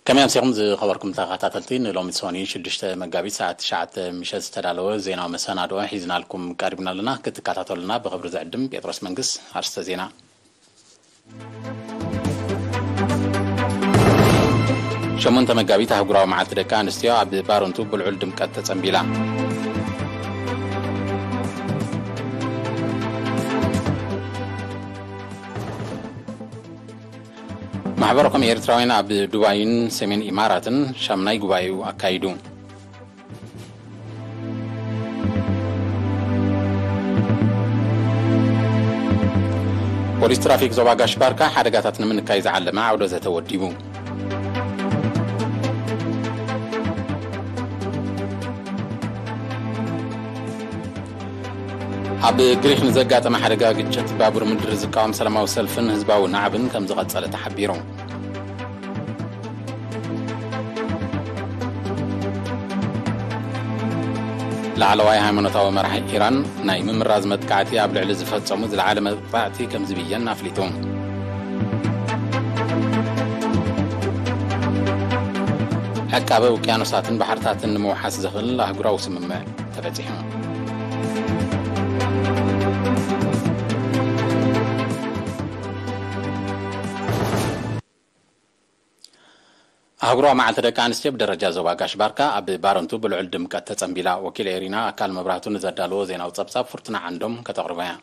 ከመይ ኣምሲኹም ዝኸበርኩም ተኸታተልቲ፣ ንሎሚ ሰኑይ ሽዱሽተ መጋቢት ሰዓት ትሽዓተ ምሸት ዝተዳለወ ዜናዊ መሰናድኦ ሒዝናልኩም ቀሪብና ኣለና። ክትከታተሉና ብኽብሪ ዝዕድም ጴጥሮስ መንግስ። ኣርስተ ዜና። ሸሞንተ መጋቢት ኣህጉራዊ መዓልቲ ደቂ ኣንስትዮ ኣብ ባረንቱ ብልዑል ድምቀት ተጸንቢላ። ማሕበረኮም ኤርትራውያን ኣብ ዱባይን ሰሜን ኢማራትን ሻምናይ ጉባኤኡ ኣካይዱ። ፖሊስ ትራፊክ ዞባ ጋሽ ባርካ ሓደጋታት ንምንካይ ዝዓለመ ዓውደ ዘተ ወዲቡ። ኣብ ግሪክ ንዘጋጠመ ሓደጋ ግጭት ባቡር ምድሪ ዝቃወም ሰላማዊ ሰልፍን ህዝባዊ ናዕብን ከም ዝቐጸለ ተሓቢሩ። ላዕለዋይ ሃይማኖታዊ መራሒ ኢራን ናይ ምምራዝ መጥቃዕቲ ኣብ ልዕሊ ዝፈጸሙ ዝለዓለ መጥቃዕቲ ከም ዝብየን ኣፍሊጡ። ዕቃበ ውቅያኖሳትን ባሕርታትን ንምውሓስ ዘኽእል ኣህጉራዊ ስምምዕ ተበጺሑ። ኣህጉራዊ መዓልቲ ደቂ ኣንስትዮ ብደረጃ ዞባ ጋሽ ባርካ ኣብ ባረንቱ ብልዑል ድምቀት ተጸንቢላ። ወኪል ኤሪና ኣካል መብራህቱ ንዘዳለዎ ዜናዊ ጸብጻብ ፍርቱና ዓንዶም ከተቕርቦ እያ።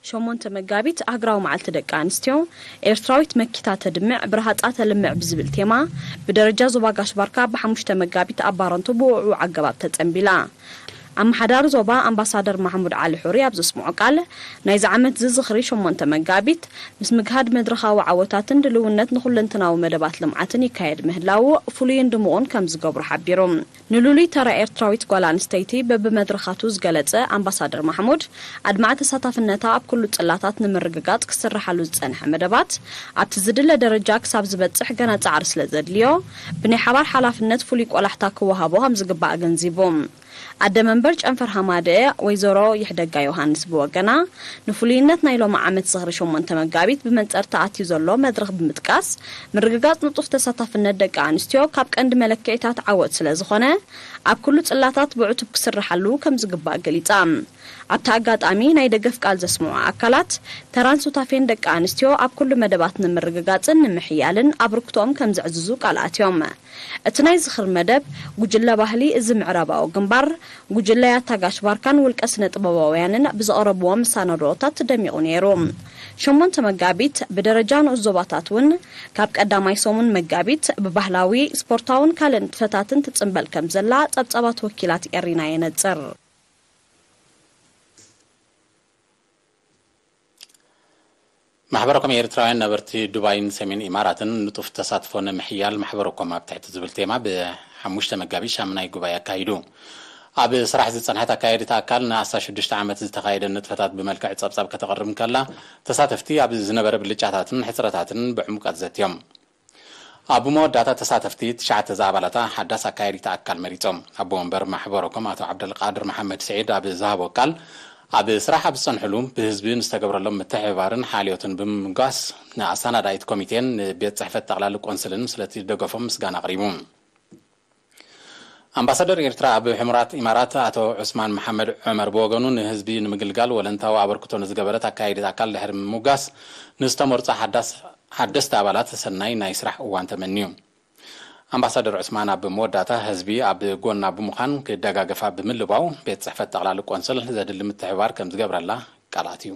ሸሞንተ መጋቢት ኣህጉራዊ መዓልቲ ደቂ ኣንስትዮ፣ ኤርትራዊት መኪታ ተድምዕ ብረሃጻ ተልምዕ ብዝብል ቴማ ብደረጃ ዞባ ጋሽ ባርካ ብሓሙሽተ መጋቢት ኣብ ባረንቱ ብውዕዉዕ ኣገባብ ተጸንቢላ። ኣመሓዳሪ ዞባ ኣምባሳደር ማሕሙድ ዓሊ ሑሪ ኣብ ዘስምዖ ቃል፣ ናይዚ ዓመት እዚ ዝኽሪ ሸሞንተ መጋቢት ምስ ምግሃድ መድረኻዊ ዓወታትን ድልውነት ንኹለንትናዊ መደባት ልምዓትን ይካየድ ምህላዉ ፍሉይን ድሙቕን ከም ዝገብሮ ሓቢሩ። ንልሉይ ተራ ኤርትራዊት ጓል ኣንስተይቲ በብመድረኻቱ ዝገለጸ ኣምባሳደር ማሕሙድ፣ ኣድማዒ ተሳታፍነታ ኣብ ኩሉ ጽላታት ንምርግጋጽ ክስርሓሉ ዝጸንሐ መደባት ኣብቲ ዝድለ ደረጃ ክሳብ ዝበጽሕ ገና ጻዕሪ ስለ ዘድልዮ፣ ብናይ ሓባር ሓላፍነት ፍሉይ ቆላሕታ ክወሃቦ ከም ዝግባእ ኣገንዚቡ። ኣደ መንበር ጨንፈር ሃማደኤ ወይዘሮ ይሕደጋ ዮሃንስ ብወገና፣ ንፍሉይነት ናይ ሎሚ ዓመት ዝኽሪ ሸሞንተ መጋቢት ብመንጸር ተኣትዩ ዘሎ መድረኽ ብምጥቃስ፣ ምርግጋጽ ንጡፍ ተሳታፍነት ደቂ ኣንስትዮ ካብ ቀንዲ መለክዒታት ዓወት ስለ ዝኾነ፣ ኣብ ኩሉ ጽላታት ብዕቱብ ክስርሓሉ ከም ዝግባእ ገሊጻ። ኣብቲ ኣጋጣሚ ናይ ደገፍ ቃል ዘስምዑ ኣካላት፣ ተራን ሱታፌን ደቂ ኣንስትዮ ኣብ ኩሉ መደባት ንምርግጋጽን ንምሕያልን ኣበርክቶኦም ከም ዘዕዝዙ ቃል ኣትዮም። እቲ ናይ ዝኽሪ መደብ፣ ጉጅለ ባህሊ እዚ ምዕራባዊ ግንባር፣ ጉጅለ ያታ ጋሽ ባርካን ውልቀ ስነ ጥበባውያንን ብዘቕረብዎ መሰናድኦታት ደሚቑ ነይሩ። ሸሞንተ መጋቢት ብደረጃ ንኡስ ዞባታት እውን ካብ ቀዳማይ ሰሙን መጋቢት ብባህላዊ፣ ስፖርታውን ካልእ ንጥፈታትን ትጽንበል ከም ዘላ ጸብጻባት ወኪላት ኤሪና የነጽር። ማሕበረኮም ኤርትራውያን ነበርቲ ዱባይን ሰሜን ኢማራትን ንጡፍ ተሳትፎ ንምሕያል ማሕበረኮም ኣብ ትሕቲ ዝብል ቴማ ብሓሙሽተ መጋቢት ሻምናይ ጉባኤ ኣካይዱ። ኣብ ስራሕ ዝጸንሐት ኣካየዲት ኣካል ንኣስታት ሽዱሽተ ዓመት ዝተኻየደ ንጥፈታት ብመልክዕ ጸብጻብ ከተቕርብ እንከላ፣ ተሳተፍቲ ኣብ ዝነበረ ብልጫታትን ሕጽረታትን ብዕሙቀት ዘትዮም። ኣብ መወዳእታ ተሳተፍቲ ትሽዓተ ዝኣባላታ ሓዳስ ኣካየዲት ኣካል መሪጾም። ኣቦ ወንበር ማሕበረኮም ኣቶ ዓብደልቃድር መሓመድ ስዒድ ኣብ ዝሃቦ ቃል፣ ኣብ ስራሕ ኣብ ዝጸንሕሉ ብህዝቢ ንዝተገብረሎም ምትሕብባርን ሓልዮትን ብምምጓስ ንኣሰናዳኢት ኮሚቴን ንቤት ጽሕፈት ጠቕላሊ ቆንስልን ስለቲ ደገፎም ምስጋና ኣቕሪቡ። ኣምባሳደር ኤርትራ ኣብ ሕሙራት ኢማራት ኣቶ ዑስማን መሓመድ ዑመር ብወገኑ፣ ንህዝቢ ንምግልጋል ወለንታዊ ኣበርክቶ ንዝገበረት ኣካየዲት ኣካል ድሕሪ ምምጓስ፣ ንዝተመርጹ ሓዳስ-፣ ሓደስቲ ኣባላት ሰናይ ናይ ስራሕ እዋን ተመንዩ። ኣምባሳደር ዑስማን ኣብ መወዳእታ፣ ህዝቢ ኣብ ጎና ብምዃን ክደጋገፋ ብምልባው፣ ቤት ጽሕፈት ጠቕላሊ ቆንስል ዘድሊ ምትሕብባር ከም ዝገብረላ ቃል ኣትዩ።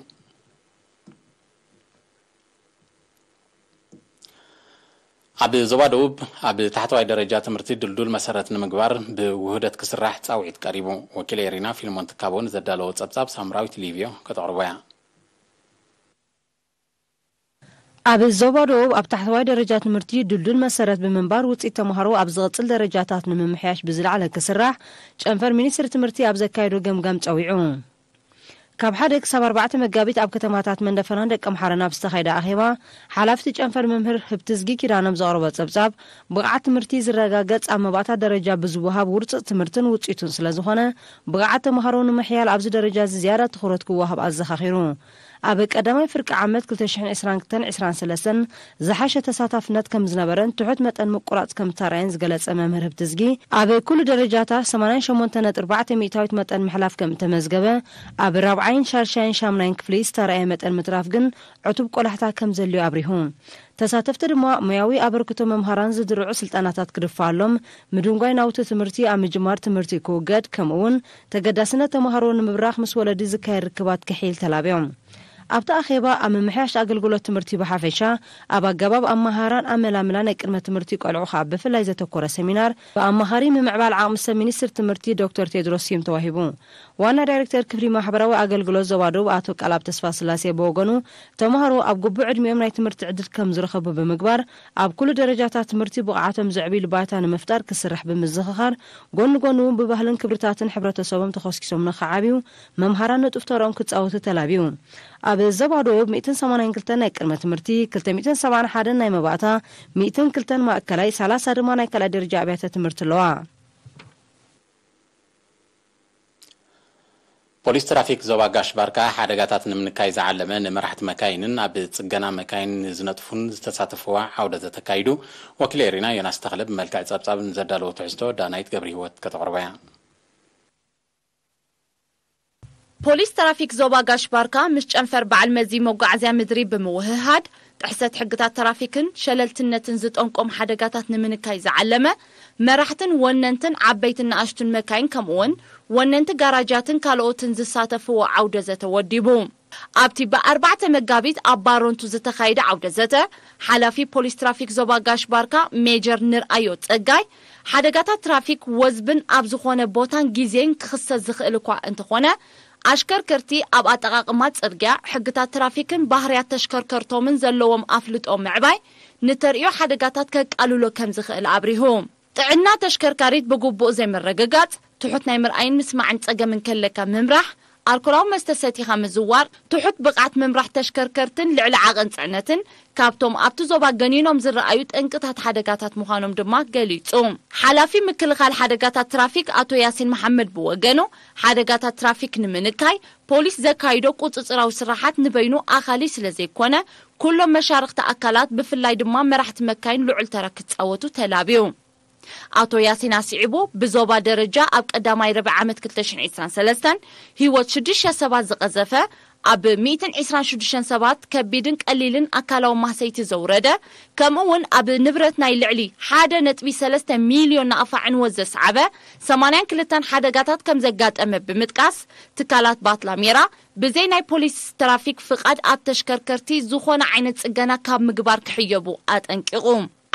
ኣብ ዞባ ደቡብ ኣብ ታሕተዋይ ደረጃ ትምህርቲ ድልዱል መሰረት ንምግባር ብውህደት ክስራሕ ጻውዒት ቀሪቡ። ወኪል ኤሪና ፊልሞን ትካቦ ንዘዳለዎ ጸብጻብ ሳምራዊት ሊብዮ ከተቕርቦ እያ። ኣብ ዞባ ደቡብ ኣብ ታሕተዋይ ደረጃ ትምህርቲ ድልዱል መሰረት ብምንባር ውፅኢት ተምሃሮ ኣብ ዝቕፅል ደረጃታት ንምምሕያሽ ብዝለዓለ ክስራሕ ጨንፈር ሚኒስትሪ ትምህርቲ ኣብ ዘካየዶ ገምጋም ጸዊዑ። ካብ ሓደ ክሳብ ኣርባዕተ መጋቢት ኣብ ከተማታት መንደፈራን ደቀምሓረን ኣብ ዝተኻየደ ኣኼባ፣ ሓላፊት ጨንፈር መምህር ህብትዝጊ ኪዳኖም ዘቕረቦ ጸብጻብ፣ ብቕዓት ትምህርቲ ዝረጋገጽ ኣብ መባእታ ደረጃ ብዝወሃብ ውርጽእ ትምህርትን ውጽኢቱን ስለ ዝኾነ፣ ብቕዓት ተምሃሮ ንምሕያል ኣብዚ ደረጃ እዚ ዝያዳ ትኹረት ክወሃብ ኣዘኻኺሩ። ኣብ ቀዳማይ ፍርቂ ዓመት ክልተ ሽሕን ዕስራን ክልተን ዕስራን ሰለስተን ዝሓሸ ተሳታፍነት ከም ዝነበረን ትሑት መጠን ምቁራጽ ከም ዝተራየን ዝገለጸ መምህር ህብትዝጊ፣ ኣብ ኩሉ ደረጃታት ሰማንያን ሸሞንተን ነጥቢ ኣርባዕተ ሚእታዊት መጠን ምሕላፍ ከም እተመዝገበ፣ ኣብ ራብዓይን ሻድሻይን ሻምናይን ክፍሊ ዝተራእየ መጠን ምትራፍ ግን ዕቱብ ቆላሕታ ከም ዘልዮ ኣብሪሁ። ተሳተፍቲ ድማ ሞያዊ ኣበርክቶ መምሃራን ዝድርዑ ስልጠናታት ክድፋሎም፣ ምድንጓይ ናውቲ ትምህርቲ ኣብ ምጅማር ትምህርቲ ክውገድ፣ ከምኡውን ተገዳስነት ተምሃሮ ንምብራኽ ምስ ወለዲ ዝካየድ ርክባት ክሒል ተላብዮም። ኣብቲ ኣኼባ ኣብ ምምሕያሽ ኣገልግሎት ትምህርቲ ብሓፈሻ፣ ኣብ ኣገባብ ኣመሃራን ኣመላምላ ናይ ቅድመ ትምህርቲ ቆልዑ ከኣ ብፍላይ ዘተኮረ ሰሚናር ብኣማኻሪ ምምዕባል ዓቕሚ ሰብ ሚኒስትር ትምህርቲ ዶክተር ቴድሮስ ስዩም ተዋሂቡ። ዋና ዳይሬክተር ክፍሊ ማሕበራዊ ኣገልግሎት ዞባ ደቡብ ኣቶ ቃላብ ተስፋ ስላሴ ብወገኑ፣ ተምሃሮ ኣብ ግቡእ ዕድሚኦም ናይ ትምህርቲ ዕድል ከም ዝረኸቡ ብምግባር፣ ኣብ ኩሉ ደረጃታት ትምህርቲ ብቕዓቶም ዘዕብይሉ ባይታ ንምፍጣር ክስራሕ ብምዝኽኻር፣ ጎኒ ጎኒ እውን ብባህልን ክብርታትን ሕብረተሰቦም ተኾስኪሶም ንኽዓብዩ መምሃራን ንጡፍ ተርኦም ክጻወቱ ተላብዩ። ኣብ ዞባ ደቡብ ሚእትን ሰማንያን ክልተን ናይ ቅድመ ትምህርቲ፣ ክልተ ሚእትን ሰብዓን ሓደን ናይ መባእታ፣ ሚእትን ክልተን ማእከላይ፣ ሰላሳ ድማ ናይ ካልኣይ ደረጃ ኣብያተ ትምህርቲ ኣለዋ። ፖሊስ ትራፊክ ዞባ ጋሽ ባርካ ሓደጋታት ንምንካይ ዝዓለመ ንመራሕቲ መካይንን ኣብ ጽገና መካይን ዝነጥፉን ዝተሳተፍዋ ዓውደ ዘተካይዱ። ወኪል ኤሪና ዮናስ ተኽለ ብመልክዕ ጸብጻብ ንዘዳለዎ ትሕዝቶ ዳናይት ገብረ ህይወት ከተቕርቦ እያ። ፖሊስ ትራፊክ ዞባ ጋሽ ባርካ ምስ ጨንፈር በዓል መዚ መጓዓዝያ ምድሪ ብምውህሃድ ጥሕሰት ሕግታት ትራፊክን ሸለልትነትን ዝጠንቆም ሓደጋታት ንምንካይ ዝዓለመ መራሕትን ወነንትን ዓበይትን ንኣሽቱን መካይን ከምኡውን ወነንቲ ጋራጃትን ካልኦትን ዝሳተፍዎ ዓውደ ዘተ ወዲቡ። ኣብቲ ብኣርባዕተ መጋቢት ኣብ ባሮንቱ ዝተኻየደ ዓውደ ዘተ ሓላፊ ፖሊስ ትራፊክ ዞባ ጋሽ ባርካ ሜጀር ንርኣዮ ጸጋይ ሓደጋታት ትራፊክ ወዝብን ኣብ ዝኾነ ቦታን ግዜን ክኽሰት ዝኽእል እኳ እንተኾነ ኣሽከርከርቲ ኣብ ኣጠቓቕማ ጽርግያ፣ ሕግታት ትራፊክን ባህርያት ተሽከርከርቶምን ዘለዎም ኣፍልጦ ምዕባይ ንተርእዮ ሓደጋታት ከቃልሎ ከም ዝኽእል ኣብሪሁ። ጥዕና ተሽከርካሪት ብግቡእ ዘይምርግጋጽ፣ ትሑት ናይ ምርኣይን ምስማዕን ጸገም እንከለካ ምምራሕ፣ ኣልኮላዊ መስተ ሰቲኻ ምዝዋር፣ ትሑት ብቕዓት ምምራሕ ተሽከርከርትን ልዕሊ ዓቐን ጽዕነትን ካብቶም ኣብቲ ዞባ ገኒኖም ዝረኣዩ ጠንቅታት ሓደጋታት ምዃኖም ድማ ገሊጹ። ሓላፊ ምክልኻል ሓደጋታት ትራፊክ ኣቶ ያሲን መሓመድ ብወገኑ፣ ሓደጋታት ትራፊክ ንምንካይ ፖሊስ ዘካይዶ ቁጽጽራዊ ስራሓት ንበይኑ ኣኻሊ ስለ ዘይኮነ፣ ኩሎም መሻርኽቲ ኣካላት ብፍላይ ድማ መራሕቲ መካይን ልዑል ተራ ክጻወቱ ተላብዩ። ኣቶ ያሲን ኣስዒቡ፣ ብዞባ ደረጃ ኣብ ቀዳማይ ረብዒ ዓመት ክልተ ሽሕን ዕስራን ሰለስተን ህይወት ሽዱሽተ ሰባት ዝቐዘፈ፣ ኣብ ሚእትን ዕስራን ሽዱሽተን ሰባት ከቢድን ቀሊልን ኣካላዊ ማህሰይቲ ዘውረደ፣ ከምኡ እውን ኣብ ንብረት ናይ ልዕሊ ሓደ ነጥቢ ሰለስተ ሚልዮን ናቕፋ ዕንወት ዘስዓበ ሰማንያን ክልተን ሓደጋታት ከም ዘጋጠመ ብምጥቃስ፣ ትካላት ባትላሜራ ብዘይ ናይ ፖሊስ ትራፊክ ፍቓድ ኣብ ተሽከርከርቲ ዝኾነ ዓይነት ጽገና ካብ ምግባር ክሕየቡ ኣጠንቂቑ።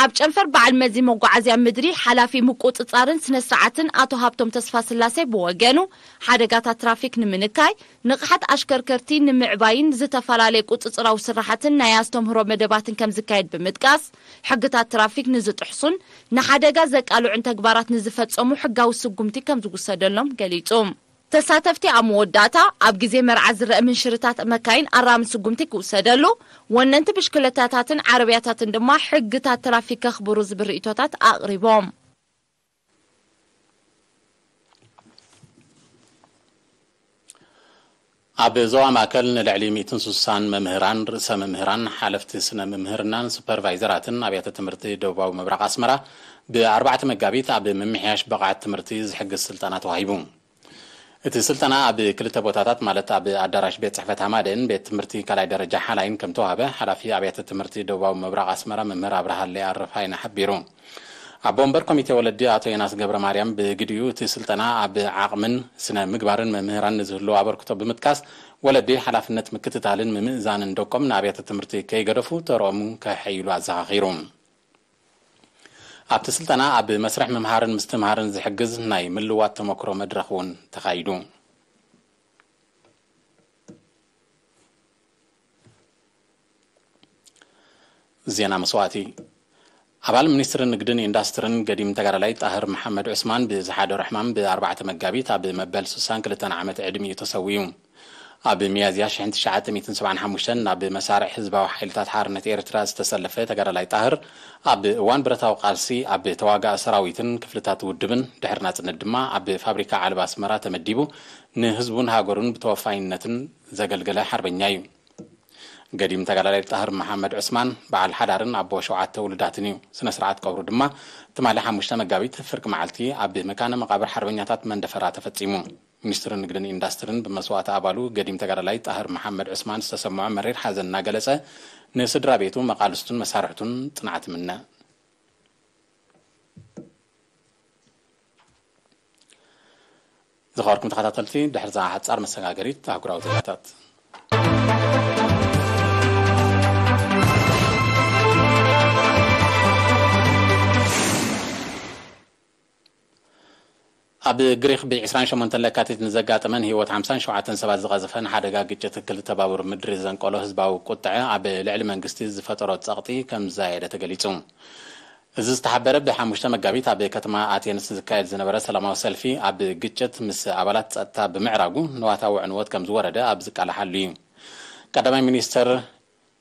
ኣብ ጨንፈር በዓል መዚ መጓዓዝያ ምድሪ ሓላፊ ምቁጽጻርን ስነ ስርዓትን ኣቶ ሃብቶም ተስፋስላሴ ብወገኑ፣ ሓደጋታት ትራፊክ ንምንካይ፣ ንቕሓት ኣሽከርከርቲ ንምዕባይን ዝተፈላለየ ቁጽጽራዊ ስራሓትን ናይ ኣስተምህሮ መደባትን ከም ዝካየድ ብምጥቃስ፣ ሕግታት ትራፊክ ንዝጥሕሱን ንሓደጋ ዘቃልዑን ተግባራት ንዝፈጸሙ ሕጋዊ ስጉምቲ ከም ዝውሰደሎም ገሊጹ። ተሳተፍቲ ኣብ መወዳእታ ኣብ ግዜ መርዓ ዝረአ ምንሽርታት መካይን ኣራሚ ስጉምቲ ክውሰደሉ፣ ወነንቲ ብሽክለታታትን ዓረብያታትን ድማ ሕግታት ትራፊክ ከኽብሩ ዝብል ርእይቶታት ኣቕሪቦም። ኣብ ዞባ ማእከል ንልዕሊ ሚእትን ስሳን መምህራን፣ ርእሰ መምህራን፣ ሓለፍቲ ስነ ምምህርናን ሱፐርቫይዘራትን ኣብያተ ትምህርቲ ደቡባዊ ምብራቕ ኣስመራ ብኣርባዕተ መጋቢት ኣብ ምምሕያሽ ብቕዓት ትምህርቲ ዝሕግዝ ስልጠና ተዋሂቡ። እቲ ስልጠና ኣብ ክልተ ቦታታት፣ ማለት ኣብ ኣዳራሽ ቤት ጽሕፈት ሃማደን ቤት ትምህርቲ ካልኣይ ደረጃ ሓላይን ከም ተዋህበ ሓላፊ ኣብያተ ትምህርቲ ደቡባዊ ምብራቕ ኣስመራ መምህር ኣብርሃ ሌኣረፋይነ ሓቢሩ። ኣቦ ወንበር ኮሚቴ ወለዲ ኣቶ ዮናስ ገብረ ማርያም ብግዲኡ፣ እቲ ስልጠና ኣብ ዓቕምን ስነ ምግባርን መምህራን ንዝህልዎ ኣበርክቶ ብምጥቃስ፣ ወለዲ ሓላፍነት ምክትታልን ምምእዛንን ደቆም ንኣብያተ ትምህርቲ ከይገደፉ ተርኦም ከሐይሉ ኣዘኻኺሩ። ኣብቲ ስልጠና ኣብ መስርሕ ምምሃርን ምስትምሃርን ዝሕግዝ ናይ ምልዋጥ ተመክሮ መድረኽ እውን ተኻይዱ። ዜና መስዋእቲ። ኣባል ሚኒስትሪ ንግድን ኢንዳስትርን ገዲም ተጋዳላይ ጣህር መሓመድ ዑስማን ብዝሓደሮ ሕማም ብኣርባዕተ መጋቢት ኣብ መበል ስሳን ክልተን ዓመት ዕድሚኡ ተሰዊኡ። ኣብ ሚያዝያ ሽሕን ትሽዓተ ሚእትን ሰብዓን ሓሙሽተን ናብ መሳርዕ ህዝባዊ ሓይልታት ሓርነት ኤርትራ ዝተሰለፈ ተጋዳላይ ጣህር፣ ኣብ እዋን ብረታዊ ቃልሲ ኣብ ተዋጋኢ ሰራዊትን ክፍልታት ውድብን፣ ድሕሪ ናጽነት ድማ ኣብ ፋብሪካ ዓለባ ኣስመራ ተመዲቡ ንህዝቡን ሃገሩን ብተወፋይነትን ዘገልገለ ሓርበኛ እዩ። ገዲም ተጋዳላይ ጣህር መሓመድ ዑስማን በዓል ሓዳርን ኣቦ ሸውዓተ ውሉዳትን እዩ። ስነ ስርዓት ቀብሩ ድማ ትማሊ ሓሙሽተ መጋቢት ፍርቂ መዓልቲ ኣብ መካነ መቓብር ሓርበኛታት መንደፈራ ተፈጺሙ። ሚኒስትሪ ንግድን ኢንዳስትርን ብመስዋእቲ ኣባሉ ገዲም ተጋዳላይ ጣህር መሓመድ ዑስማን ዝተሰምዖ መሪር ሓዘን እናገለጸ፣ ንስድራ ቤቱ፣ መቓልስቱን መሳርሕቱን ጽንዓት ይምነ። ዝኸበርኩም ተኸታተልቲ፣ ድሕሪ እዛ ሓጻር መሰጋገሪት ኣህጉራዊ ዜናታት። ኣብ ግሪክ ብ ዕስራን ሸሞንተን ለካቲት ንዘጋጠመን ህይወት ሓምሳን ሸውዓተን ሰባት ዝቐዘፈን ሓደጋ ግጭት ክልተ ባቡር ምድሪ ዘንቀሎ ህዝባዊ ቁጥዐ ኣብ ልዕሊ መንግስቲ ዝፈጠሮ ጸቕጢ ከም ዝዛየደ ተገሊጹ። እዚ ዝተሓበረ ብሓሙሽተ መጋቢት ኣብ ከተማ ኣቴንስ ዝካየድ ዝነበረ ሰላማዊ ሰልፊ ኣብ ግጭት ምስ ኣባላት ጸጥታ ብምዕራጉ ንዋታዊ ዕንወት ከም ዝወረደ ኣብ ዝቃላሓሉ እዩ። ቀዳማይ ሚኒስተር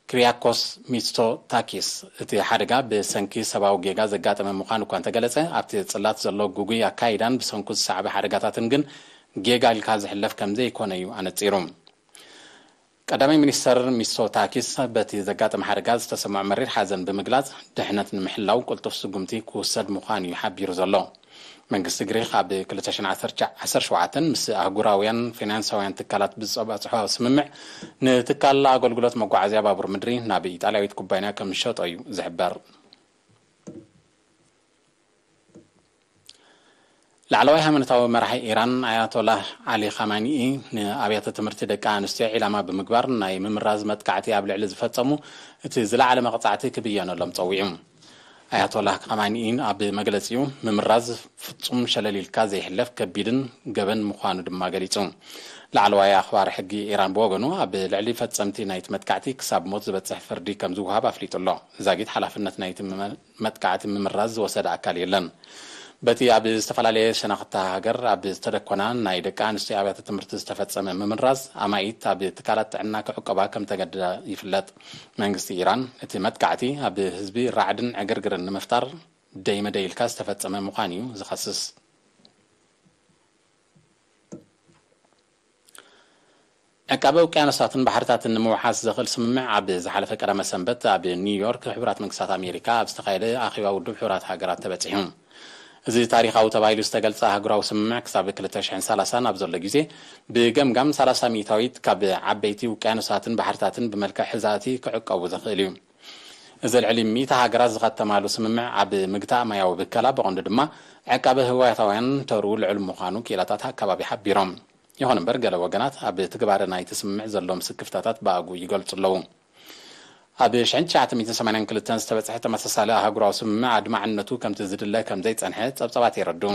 ክሪያኮስ ሚትሶታኪስ፣ እቲ ሓደጋ ብሰንኪ ሰብኣዊ ጌጋ ዘጋጠመ ምዃኑ እኳ እንተገለጸ፣ ኣብቲ ጽላት ዘሎ ግጉይ ኣካይዳን ብሰንኩ ዝሰዓበ ሓደጋታትን ግን ጌጋ ኢልካ ዝሕለፍ ከም ዘይኮነ እዩ ኣነጺሩ። ቀዳማይ ሚኒስተር ሚትሶታኪስ በቲ ዘጋጠመ ሓደጋ ዝተሰምዖ መሪር ሓዘን ብምግላጽ፣ ድሕነት ንምሕላው ቅልጡፍ ስጉምቲ ክውሰድ ምዃኑ እዩ ሓቢሩ ዘሎ። መንግስቲ ግሪክ ኣብ ክልተ ሽሕን ዓሰርተ ሸውዓተን ምስ ኣህጉራውያን ፋይናንሳውያን ትካላት ብዝጸባጽሖ ስምምዕ፣ ንትካል ኣገልግሎት መጓዓዝያ ባቡር ምድሪ ናብ ኢጣልያዊት ኩባንያ ከም ዝሸጦ እዩ ዝሕበር። ላዕለዋይ ሃይማኖታዊ መራሒ ኢራን ኣያቶላህ ዓሊ ኻማኒኢ፣ ንኣብያተ ትምህርቲ ደቂ ኣንስትዮ ዒላማ ብምግባር ናይ ምምራዝ መጥቃዕቲ ኣብ ልዕሊ ዝፈጸሙ እቲ ዝለዓለ መቕጻዕቲ ክብየነሎም ጸዊዑ። ኣያቶላህ ኻማኒኢ ኣብ መግለጺኡ፣ ምምራዝ ፍጹም ሸለል ኢልካ ዘይሕለፍ ከቢድን ገበን ምዃኑ ድማ ገሊጹ። ላዕለዋይ ኣኽባሪ ሕጊ ኢራን ብወገኑ፣ ኣብ ልዕሊ ፈጸምቲ ናይቲ መጥቃዕቲ ክሳብ ሞት ዝበጽሕ ፍርዲ ከም ዝወሃብ ኣፍሊጡ ኣሎ። ዛጊት ሓላፍነት ናይቲ መ-፣ መጥቃዕቲ ምምራዝ ዝወሰደ ኣካል የለን። በቲ ኣብ ዝተፈላለየ ሸነኽታ ሃገር ኣብ ዝተደኮና ናይ ደቂ ኣንስትዮ ኣብያተ ትምህርቲ ዝተፈጸመ ምምራዝ፣ ኣማኢት ኣብ ትካላት ጥዕና ክዕቀባ ከም ተገድዳ ይፍለጥ። መንግስቲ ኢራን፣ እቲ መጥቃዕቲ ኣብ ህዝቢ ራዕድን ዕግርግርን ንምፍጣር ደይመደይ ኢልካ ዝተፈጸመ ምዃኑ እዩ ዝኸስስ። ዕቃበ ውቅያኖሳትን ባሕርታትን ንምውሓስ ዘኽእል ስምምዕ ኣብ ዝሓለፈ ቀዳመ ሰንበት ኣብ ኒውዮርክ ሕቡራት መንግስታት ኣሜሪካ ኣብ ዝተኻየደ ኣኼባ ውድብ ሕቡራት ሃገራት ተበጺሑ። እዚ ታሪኻዊ ተባሂሉ ዝተገልጸ ኣህጉራዊ ስምምዕ ክሳብ ክልተ ሽሕን ሰላሳን ኣብ ዘሎ ግዜ ብገምጋም ሰላሳ ሚእታዊት ካብ ዓበይቲ ውቅያኖሳትን ባሕርታትን ብመልክዕ ሕዛእቲ ክዕቀቡ ዘኽእል እዩ። እዚ ልዕሊ ሚእቲ ሃገራት ዝኸተማሉ ስምምዕ ኣብ ምግታእ ማያዊ ብከላ፣ ብቐንዱ ድማ ዕቃበ ህዋያታውያን ተርኡ ልዑል ምዃኑ ክኢላታት ኣከባቢ ሓቢሮም። ይኹን እምበር፣ ገለ ወገናት ኣብ ትግባረ ናይቲ ስምምዕ ዘለዎም ስክፍታታት ብኣግኡ ይገልጹ ኣለዉ። ኣብ ሽሕን ትሽዓተ ሚእትን ሰማንያን ክልተን ዝተበጽሐ ተመሳሳሊ ኣህጉራዊ ስምምዕ ኣድማዕነቱ ከምቲ ዝድለ ከም ዘይጸንሐ ጸብጻባት የረድኡ።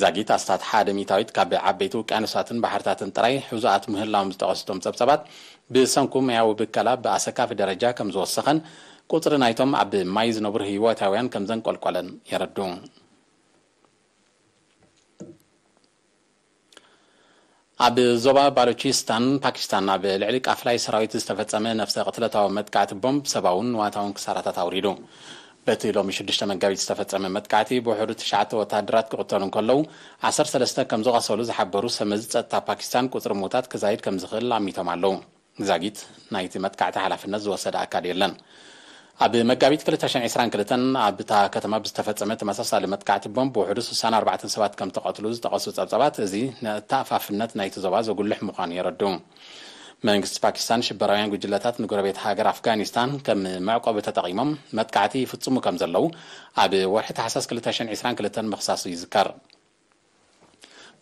ዛጊት ኣስታት ሓደ ሚእታዊት ካብ ዓበይቲ ውቅያኖሳትን ባሕርታትን ጥራይ ሕዙኣት ምህላዎም ዝጠቐሱ እቶም ጸብጻባት፣ ብሰንኩ ማያዊ ብከላ ብኣሰካፊ ደረጃ ከም ዝወሰኸን ቁጽሪ ናይቶም ኣብ ማይ ዝነብሩ ህይወታውያን ከም ዘንቆልቆለን የረድኡ። ኣብ ዞባ ባሎቺስታን ፓኪስታን ኣብ ልዕሊ ቃፍላይ ሰራዊት ዝተፈጸመ ነፍሰ ቅትለታዊ መጥቃዕቲ ቦምብ ሰብኣውን ንዋታውን ክሳራታት ኣውሪዱ። በቲ ሎሚ ሽዱሽተ መጋቢት ዝተፈጸመ መጥቃዕቲ ብውሕዱ ትሽዓተ ወተሃደራት ክቕተሉ እንከለዉ፣ ዓሰርተ ሰለስተ ከም ዝቐሰሉ ዝሓበሩ ሰመዚ ጸጥታ ፓኪስታን፣ ቁጽሪ ምዉታት ክዛይድ ከም ዝኽእል ኣሚቶም ኣለዉ። ዛጊት ናይቲ መጥቃዕቲ ሓላፍነት ዝወሰደ ኣካል የለን። ኣብ መጋቢት ክልተ ሽሕን ዕስራን ክልተን ኣብታ ከተማ ብዝተፈጸመ ተመሳሳሊ መጥቃዕቲ ቦምብ ብውሕዱ ስሳን ኣርባዕተን ሰባት ከም ተቐትሉ ዝጠቐሱ ጸብጻባት፣ እዚ ንተኣፋፍነት ናይቲ ዞባ ዘጉልሕ ምዃኑ የረድኡ። መንግስቲ ፓኪስታን ሽበራውያን ጉጅለታት ንጎረቤት ሃገር ኣፍጋኒስታን ከም መዕቆቢ ተጠቒሞም መጥቃዕቲ ይፍጽሙ ከም ዘለዉ ኣብ ወርሒ ታሕሳስ ክልተ ሽሕን ዕስራን ክልተን ምኽሳሱ ይዝከር።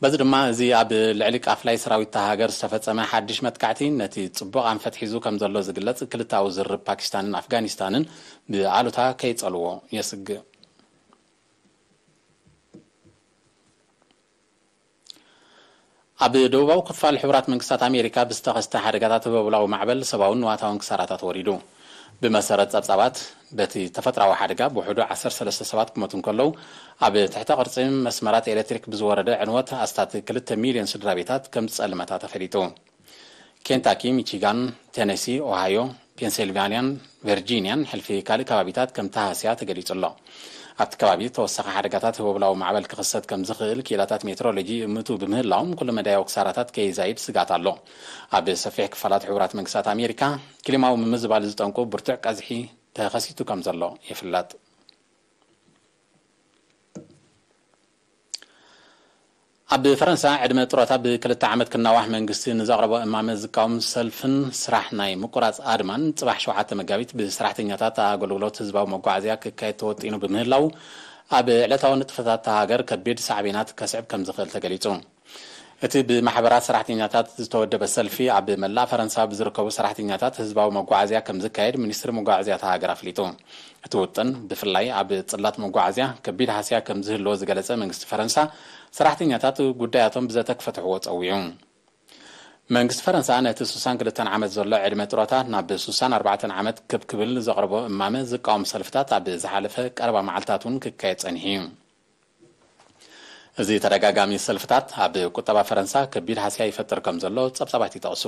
በዚ ድማ፣ እዚ ኣብ ልዕሊ ቃፍላይ ሰራዊት እታ ሃገር ዝተፈጸመ ሓድሽ መጥቃዕቲ፣ ነቲ ጽቡቕ ኣንፈት ሒዙ ከም ዘሎ ዝግለጽ ክልተኣዊ ዝርርብ ፓኪስታንን ኣፍጋኒስታንን ብኣሉታ ከይጸልዎ የስግእ። ኣብ ደቡባዊ ክፋል ሕቡራት መንግስታት ኣሜሪካ ብዝተኸስተ ሓደጋታት ህቦብላዊ ማዕበል ሰብኣውን ንዋታውን ክሳራታት ወሪዱ። ብመሰረት ጸብጻባት፣ በቲ ተፈጥራዊ ሓደጋ ብውሕዱ ዓሰርተ ሰለስተ ሰባት ክሞቱ እንከለዉ፣ ኣብ ትሕተ ቅርጺ መስመራት ኤሌክትሪክ ብዝወረደ ዕንወት ኣስታት ክልተ ሚልዮን ስድራ ቤታት ከም ዝጸልመታ ተፈሊጡ። ኬንታኪ፣ ሚቺጋን፣ ቴነሲ፣ ኦሃዮ፣ ፔንሲልቫንያን ቨርጂንያን ሕልፊ ካልእ ከባቢታት ከም ተሃስያ ተገሊጹ ኣሎ። ኣብቲ ከባቢ ተወሳኺ ሓደጋታት ህቦብላዊ ማዕበል ክኽሰት ከም ዝኽእል ክኢላታት ሜትሮሎጂ ይእምቱ ብምህላዎም፣ ኩሉ መዳያዊ ክሳራታት ከይዛይድ ስጋት ኣሎ። ኣብ ሰፊሕ ክፋላት ሕቡራት መንግስታት ኣሜሪካ ክሊማዊ ምምዝባል ዝጠንቁ ብርቱዕ ቀዝሒ ተኸሲቱ ከም ዘሎ ይፍለጥ። ኣብ ፈረንሳ ዕድመ ጡረታ ብክልተ ዓመት ክናዋሕ መንግስቲ ንዘቕረቦ እማመ ዝቃወም ሰልፍን ስራሕ ናይ ምቁራፅ ኣድማን ፅባሕ ሸውዓተ መጋቢት ብሰራሕተኛታት ኣገልግሎት ህዝባዊ መጓዓዝያ ክካየድ ተወጢኑ ብምህላው፣ ኣብ ዕለታዊ ንጥፈታት እታ ሃገር ከቢድ ሳዕቤናት ከስዕብ ከም ዝኽእል ተገሊጹ። እቲ ብማሕበራት ሰራሕተኛታት ዝተወደበ ሰልፊ፣ ኣብ መላእ ፈረንሳ ብዝርከቡ ሰራሕተኛታት ህዝባዊ መጓዓዝያ ከም ዝካየድ ሚኒስትሪ መጓዓዝያ እታ ሃገር ኣፍሊጡ። እቲ ውጥን፣ ብፍላይ ኣብ ጽላት መጓዓዝያ ከቢድ ሃስያ ከም ዝህልዎ ዝገለጸ መንግስቲ ፈረንሳ፣ ሰራሕተኛታት ጉዳያቶም ብዘተ ክፈትሕዎ ጸዊዑ። መንግስቲ ፈረንሳ ነቲ ስሳን ክልተን ዓመት ዘሎ ዕድመ ጡረታ ናብ ስሳን ኣርባዕተን ዓመት ክብ ክብል ዘቕረቦ እማመ ዝቃወም ሰልፍታት ኣብ ዝሓለፈ ቀረባ መዓልታት እውን ክካየድ ጸኒሑ እዩ። እዚ ተደጋጋሚ ሰልፍታት ኣብ ቁጠባ ፈረንሳ ከቢድ ሃስያ ይፈጥር ከም ዘሎ ጸብጻባት ይጠቕሱ።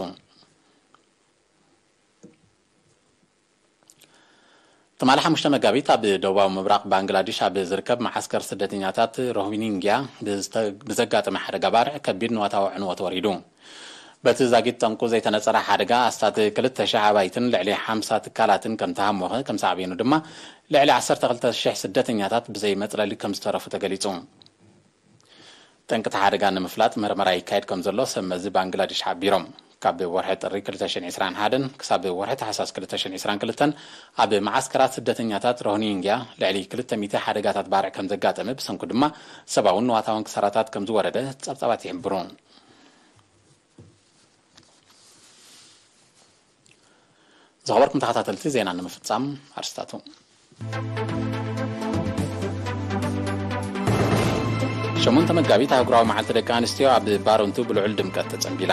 ትማሊ ሓሙሽተ መጋቢት ኣብ ደቡባዊ ምብራቕ ባንግላዴሽ ኣብ ዝርከብ መዓስከር ስደተኛታት ሮሂንግያ ብዝተ-፣ ብዘጋጠመ ሓደጋ ባርዕ ከቢድ ንዋታዊ ዕንወት ወሪዱ። በቲ ዛጊት ጠንቁ ዘይተነጸረ ሓደጋ ኣስታት ክልተ ሺሕ ኣባይትን ልዕሊ ሓምሳ ትካላትን ከም ተሃሞኸ፣ ከም ሳዕቤኑ ድማ ልዕሊ ዓሰርተ ክልተ ሺሕ ስደተኛታት ብዘይ መጽለሊ ከም ዝተረፉ ተገሊጹ። ጠንቅቲ ሓደጋ ንምፍላጥ መርመራ ይካየድ ከም ዘሎ ሰብ መዚ ባንግላዴሽ ሓቢሮም። ካብ ወርሒ ጥሪ ክልተ ሽሕን ዕስራን ሓደን ክሳብ ወርሒ ታሕሳስ ክልተ ሽሕን ዕስራን ክልተን ኣብ መዓስከራት ስደተኛታት ሮሂንግያ ልዕሊ ክልተ ሚእቲ ሓደጋታት ባርዕ ከም ዘጋጠመ፣ ብሰንኩ ድማ ሰብኣውን ንዋታውን ክሳራታት ከም ዝወረደ ጸብጻባት ይሕብሩ። ዝኸበርኩም ተኸታተልቲ፣ ዜና ንምፍጻም ኣርስታቱ። ሸሞንተ መጋቢት ኣህጉራዊ መዓልቲ ደቂ ኣንስትዮ ኣብ ባረንቱ ብልዑል ድምቀት ተጸንቢላ።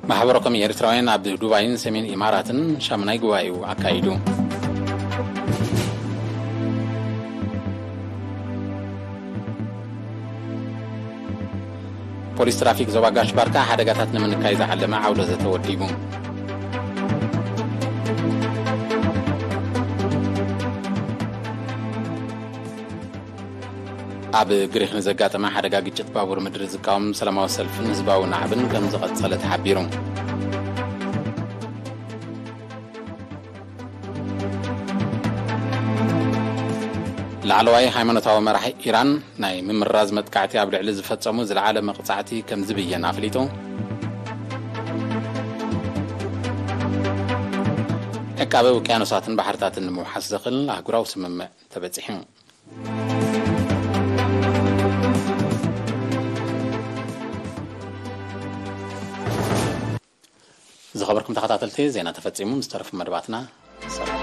ማሕበረ ኮም ኤርትራውያን ኣብ ዱባይን ሰሜን ኢማራትን ሻሙናይ ጉባኤኡ ኣካይዱ። ፖሊስ ትራፊክ ዞባ ጋሽ ባርካ ሓደጋታት ንምንካይ ዝዓለመ ዓውደ ዘተ ወዲቡ። ኣብ ግሪክ ንዘጋጠመ ሓደጋ ግጭት ባቡር ምድሪ ዝቃወም ሰላማዊ ሰልፍን ህዝባዊ ናዕብን ከም ዝቐጸለ ተሓቢሩ። ላዕለዋይ ሃይማኖታዊ መራሒ ኢራን ናይ ምምራዝ መጥቃዕቲ ኣብ ልዕሊ ዝፈጸሙ ዝለዓለ መቕጻዕቲ ከም ዝብየን ኣፍሊጡ። ዕቃበ ውቅያኖሳትን ባሕርታትን ንምውሓስ ዘኽእል ኣህጉራዊ ስምምዕ ተበጺሑ። ዝኸበርኩም ተኸታተልቲ፣ ዜና ተፈጺሙ። ምስ ተረፉ መደባትና ሰላም።